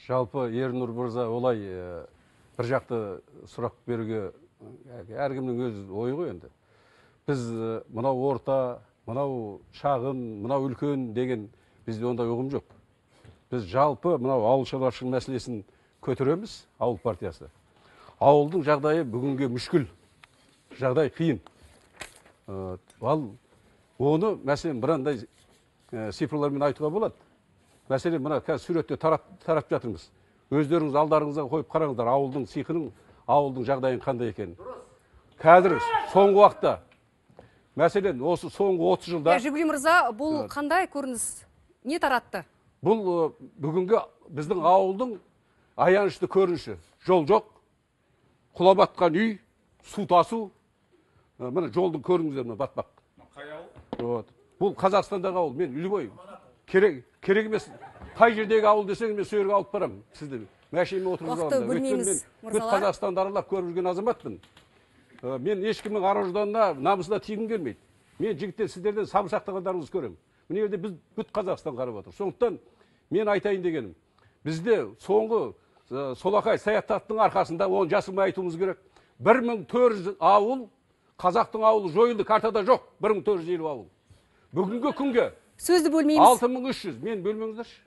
Жалпы Ернұр мырза, олай бір жақты сұрақ беруге әркімнің өз ойы ғой енді. Біз мынау орта, мынау шағын, мынау үлкен деген бізде ондай ұғым жоқ. Біз жалпы мынау ауыл шаруашылығы мәселесін көтереміз, ауыл партиясы. Ауылдың жағдайы бүгінге мүшкіл, жағдай қиын. Ал оны мәселен мынандай цифрлармен айтуға болады. Мәселен, мына қазір суретте тарап жатырмыз. Өздеріңіз алдарыңызға қойып қараңыздар, ауылдың сиқының, ауылдың жағдайын қандай екенін. Қазір соңғы уақытта, мәселен, осы соңғы 30 жылда... Жигули мырза, бұл қандай көрініс? Не таратты? Бұл бүгінгі біздің ауылдың аянышты көрінісі. Жол жоқ, құлап атқан үй, су тасу. Міне жолдың көріңіздер, міне батпақ. Қай ауыл? Бұл Қазақстандағы ауыл. Мен любой керек емес. Қай жердегі ауыл десең, мен сол жерге алып барамын сізді. Мәшинеме отырғызып аламын. Бөлмейміз, мырзалар. Бүт Қазақстанды аралап көріп жүрген азаматпын. Мен ешкімнің ар-ожданына, намысына тигім келмейді. Мен жігіттер сіздерден сабыр сақтағандарыңызды көремін. Мына жерде біз бүт Қазақстан қарап отыр. Сондықтан мен айтайын дегенім, бізде соңғы солақай саясаттың арқасында, оны жасырмай айтуымыз керек, 1400 ауыл, қазақтың ауылы жойылды, картада жоқ, 1450 ауыл. Бүгінгі күнге сөзді бөлмейміз. 6300, мен бөлмеңіздерші.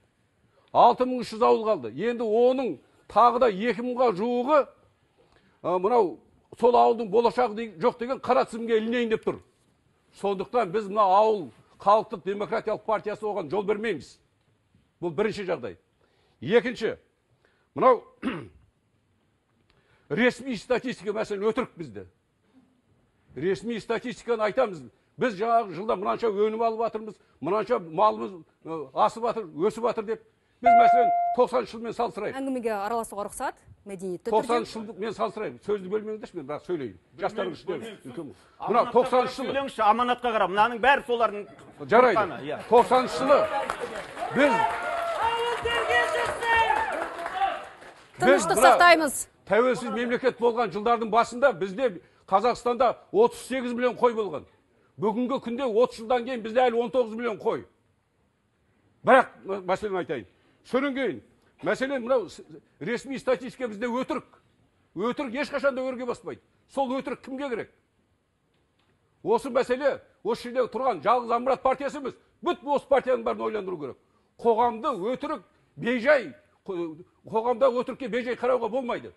6300 ауыл қалды. Енді оның тағы да 2000-ға жуығы мынау сол ауылдың болашағы жоқ деген қара тізімге ілінейін деп тұр. Сондықтан біз мына ауыл халықтық демократиялық партиясы оған жол бермейміз. Бұл бірінші жағдай. Екінші, мынау ресми статистика мәселен өтірік бізде. Ресми статистиканы айтамыз. Біз жаңағы жылда мынанша өнім алып жатырмыз, мынанша малымыз асып жатыр, өсіп жатыр деп. Біз мәселен 90 жылмен салыстырайық. Әңгімеге араласуға рұқсат, мәдениетті түрде. 90 жылмен салыстырайық. Сөзді бөлмеңіздерші, мен бірақ сөйлейін. Жастардың ішінде үлкен. Мына 90 жылы. Сөйлеңізші, аманатқа қарап, мынаның бәрі солардың. Жарайды. 90 жылы біз тыныштық сақтаймыз. Тәуелсіз мемлекет болған жылдардың басында бізде Қазақстанда 38 миллион қой болған. Бүгінгі күнде 30 жылдан кейін бізде әлі 19 миллион қой. Бірақ мәселені айтайын. Содан кейін, мәселен, мынау ресми статистика бізде өтірік. Өтірік ешқашан да өрге баспайды. Сол өтірік кімге керек? Осы мәселе, осы жерде тұрған жалғыз Аманат партиясы емес, бүт осы партияның бәрін ойландыру керек. Қоғамды өтірік бейжай, қоғамда өтірікке бейжай қарауға болмайды.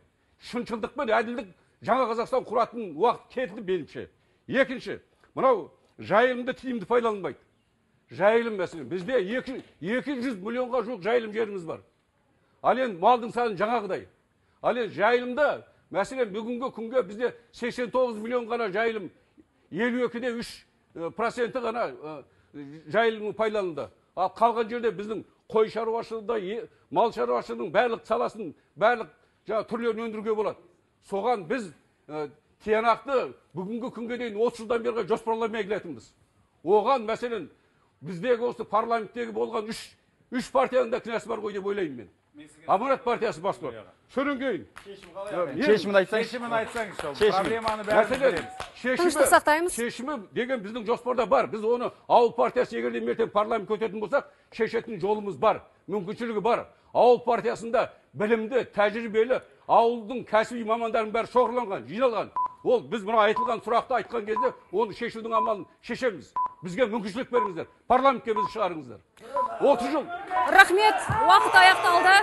Шыншылдық пен әділдік жаңа Қазақстан құратын уақыт келді меніңше. Екінші, мынау жайылымды тиімді пайдаланбайды. Жайылым мәселен, бізде 200 миллионға жуық жайылым жеріміз бар. Ал енді малдың саны жаңағыдай. Ал енді жайылымда, мәселен, бүгінгі күнге бізде 89 миллион ғана жайылым, 52,3% ғана жайылымның пайдаланылды. Ал қалған жерде біздің қой шаруашылығында, мал шаруашылығының барлық саласын, барлық жаңа түрлерін өндіруге болады. Соған біз тиянақты бүгінгі күнге дейін 30 жылдан бері жоспарламай келетінбіз. Оған мәселен біздегі осы парламенттегі болған үш партияның да кінәсі бар ғой деп ойлаймын мен. Аманат партиясы басты. Содан кейін шешімін айтсаңыз. Шешімін айтсаңызшы. Проблеманы бәріміз білеміз. Тыныштық сақтаймыз. Шешімі деген біздің жоспарда бар. Біз оны ауыл партиясы егер де ертең парламент көтеретін болсақ, шешетін жолымыз бар, мүмкіншілігі бар. Ауыл партиясында білімді, тәжірибелі ауылдың кәсіби мамандарының бәрі шоғырланған, жиналған. Ол біз мына айтылған сұрақты айтқан кезде оны шешудің амалын шешеміз. Бізге мүмкіншілік беріңіздер. Парламентке бізді шығарыңыздар. 30 жыл. Рахмет, уақыт аяқталды.